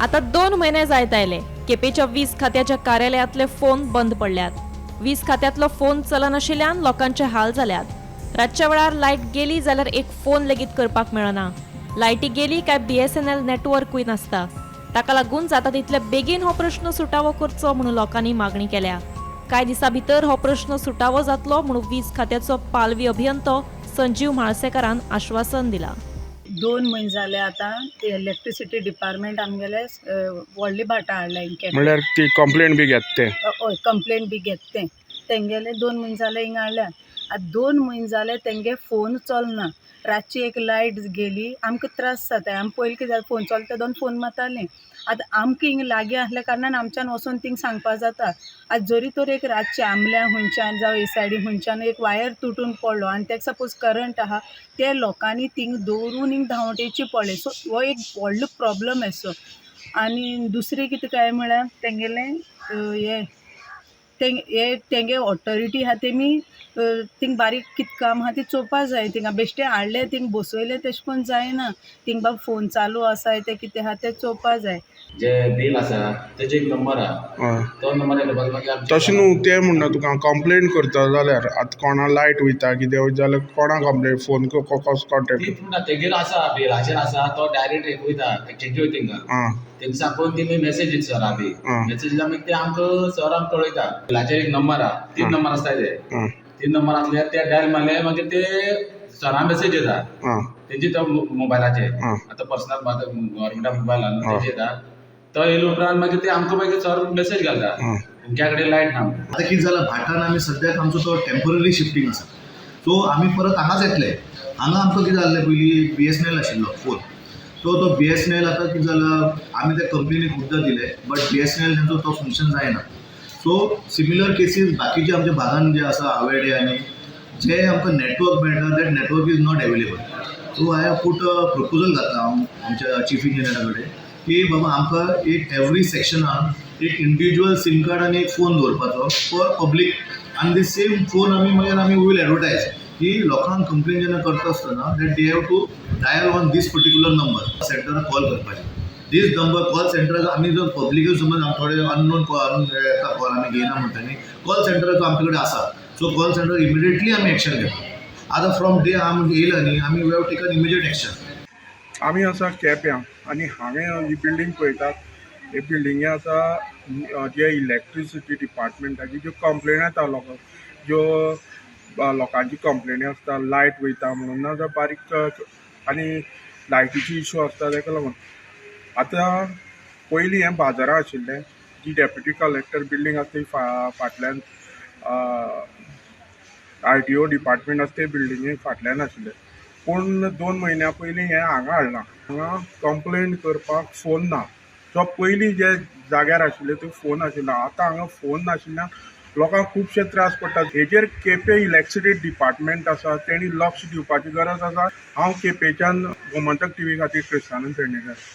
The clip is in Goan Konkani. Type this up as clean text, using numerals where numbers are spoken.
आता 2 म्हयने जायत आयले, केपेंच्या वीज खात्याच्या कार्यालयांतले फोन बंद पडल्यात. वीज खात्यांतलो फोन चलनाशिल्ल्यान लोकांचे हाल जाल्यात. रातच्या वेळार लायट गेली जाल्यार एक फोन लेगीत करपाक मेळना. लायटी गेली काय BSNL नेटवर्कूय नासता. ताका लागून जाता तितले बेगीन हो प्रश्न सुटावो करचो म्हणून लोकांनी मागणी केल्या. कांय दिसां भितर हो प्रश्न सुटावो जातलो म्हणून वीज खात्याचो पालवी अभियंतो संजीव म्हाळसेकारान आश्वासन दिलां. 2 म्हयने जाले आतां इलेक्ट्रिसिटी डिपार्टमेंट आमगेले व्हडली भाटां हाडल्या हिंग. म्हणल्यार ती कंप्लेन बी घेत ते? हय, कंप्लेन बी घेत ते. तेंगेले 2 म्हयने जाले हिंगा हाडल्या. आतां 2 म्हयने जाले तेंगे फोन चलना. रातची एक लायट गेली आमकां त्रास जाता. आमी पयलीं कितें जाता, फोन चलता दोन फोन मारतालीं. आतां आमकां हिंगा लागीं आसल्या कारणान आमच्यान वचोन थिंग सांगपा जाता. आतां जरी तर एक रातचें आमल्या खंयच्यान जावं हे सायडीन खंयच्यान एक वायर तुटून पडलो आनी तेका सपोज करंट आहा, ते लोकांनी थिंग दवरून हिंग धांवटेची पडलें. सो हो एक व्हडलो प्रॉब्लम आसो. आनी दुसरें कितें काय म्हळ्यार तेंगेलें हें हे तेंगे ऑटोरिटी आहा, तेमी थिंग बारीक कितें काम आहा ती चोवपा जाय. थिंगा बेश्टें हाडलें थिंग बसयलें तेशें करून जायना. थिंग बाबा फोन चालू आसा तें कितें आहा तें चोवपा जाय. जे बील आसा तेजे एक नंबर आहा, तो नंबर येयलो. तशें न्हू, तें म्हणना तुका, कंप्लेन करता जाल्यार आतां कोणा लायट वयता कितें वयता जाल्यार कोणा कंप्लेन फोन कसो कॉन्टेक्ट? तीच म्हणटा, तेगेलो आसा बिलाचेर आसा, तो डायरेक्ट एक वयता, एक्सचेंजी वयता थिंगा. तेंका सांगून ती मेसेज दिता सरा बी मेसेज दिल्या मागीर ते आमकां सर आमकां कळयता. बिलाचेर एक नंबर आहा, 3 नंबर आसता ते. 3 नंबर आसल्यार ते डायल मारले मागीर ते सरा मेसेज येता तेजे तो मोबायलाचेर. आतां पर्सनल गव्हर्मेंटा मोबायल आहा तेजे येता. तो येयले उपरांत मागीर ते आमकां मागीर सर मेसेज घालता तुमच्या कडेन लायट ना. आतां कितें जालां, भाटान आमी सद्याक आमचो तो टेम्पररी शिफ्टींग आसा. सो आमी परत हांगाच येतले. हांगा आमकां कितें जाल्लें, पयलीं BSNL आशिल्लो फोन. सो तो BSNL आतां कितें जालां, आमी त्या कंपनीक खूबदां दिले बट BSNL तेंचो तो फंक्शन जायना. सो सिमिलर केसीस बाकीचे आमच्या भागान जे आसा, आवेडे आनी जे आमकां नेटवर्क मेळटा, that network is not available. So I have put a proposal घातला हांव आमच्या चीफ इंजिनियरा कडेन की बाबा आमकां एक एवरी सेक्शनान एक इंडिविज्युअल सीम कार्ड आनी एक फोन दवरपाचो फॉर पब्लीक, आनी the same phone आमी मागीर आमी वील एडवर्टायज की लोकांक कंप्लेन जेन्ना करता आसतना that they have to dial on this particular number, सेंटराक call करपाचें. दीस नंबर कॉल सेंटराचो आमी जर पब्लिकूय समज थोडे अननोन कॉल येता, कॉल आमी घेयना म्हणटा न्ही, कॉल सेंटराचो आमचे कडेन आसा. सो कॉल सेंटर इमिडिएटली आमी एक्शन घेता. आतां फ्रॉम डे आमी येयला न्ही, आमी we have taken immediate action. आमी आसा केप्यां आनी हांवें ही बिल्डींग पळयतात. हे बिल्डिंगे आसा जे इलेक्ट्रिसिटी डिपार्टमेंटाची ज्यो कंप्लेन येता लोकांक, ज्यो लोकांची कंप्लेनी आसता लायट वयता म्हणून, ना जाल्यार बारीक आनी लायटीची इशू आसता. ताका लागून आतां पयलीं हें बाजारां आशिल्लें, जी डेप्युटी कलेक्टर बिल्डींग आसा ती फाटल्यान RTO department आसा ते बिल्डिंगे फाटल्यान आशिल्लें. पूण 2 म्हयन्या पयलीं हें हांगा हाडलां. हांगा कंप्लेन करपाक फोन ना. जो पयलीं जे जाग्यार आशिल्ले ते फोन आशिल्लो, आतां हांगा फोन नाशिल्ल्यान लोकांक खुबशे त्रास पडटात. हेजेर केपें इलेक्ट्रिसिटी डिपार्टमेंट आसा तेणी लक्ष दिवपाची गरज आसा. हांव केपेंच्यान गोमंतक टीव्ही खातीर क्रिस्तानंद पेडणेकर.